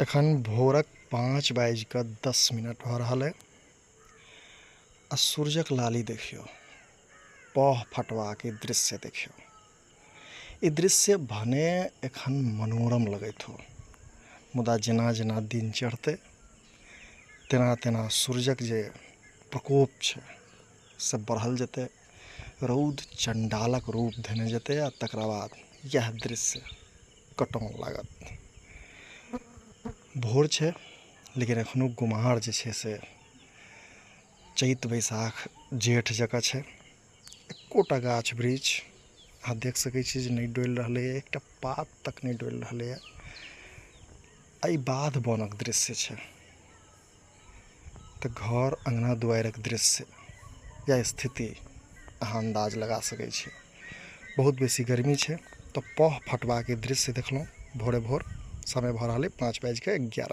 एखन भोरक 5 बाजि कऽ 10 मिनट भऽ रहल अइ आ सूरजक लाली देखियौ, पह फटबाके दृश्य देखियौ। ई दृश्य भने एखन मनोरम लगैत हो, मुदा जेना जेना दिन चढ़तै, तेना तेना सूरजक जे प्रकोप छै से बढ़ल जेतै। रौद चण्डालक रूप धेने जेतै आ तकरा बाद इएह दृश्य कटौन लागत। भोर छै, लेकिन एखनो गुमार जे छै से चैत, बैसाख, जेठ जकाँ छै। एकोटा गाछ वृक्ष अहाँ देख सकै छी जे नहि डोलि रहलैए, एकटा पात तक नहि डोलि रहलैए। आ ई बाध बनक दृश्य छै, तऽ घर अङ्गना दुआरिक दृश्य या स्थिति अहाँ अन्दाज लगा सकै छी। बहुत बेसी गर्मी छै, तऽ पह फटबाके दृश्य देखलहुँ भोरे भोर। समय भऽ रहल अइ 5 बाजि कऽ 11।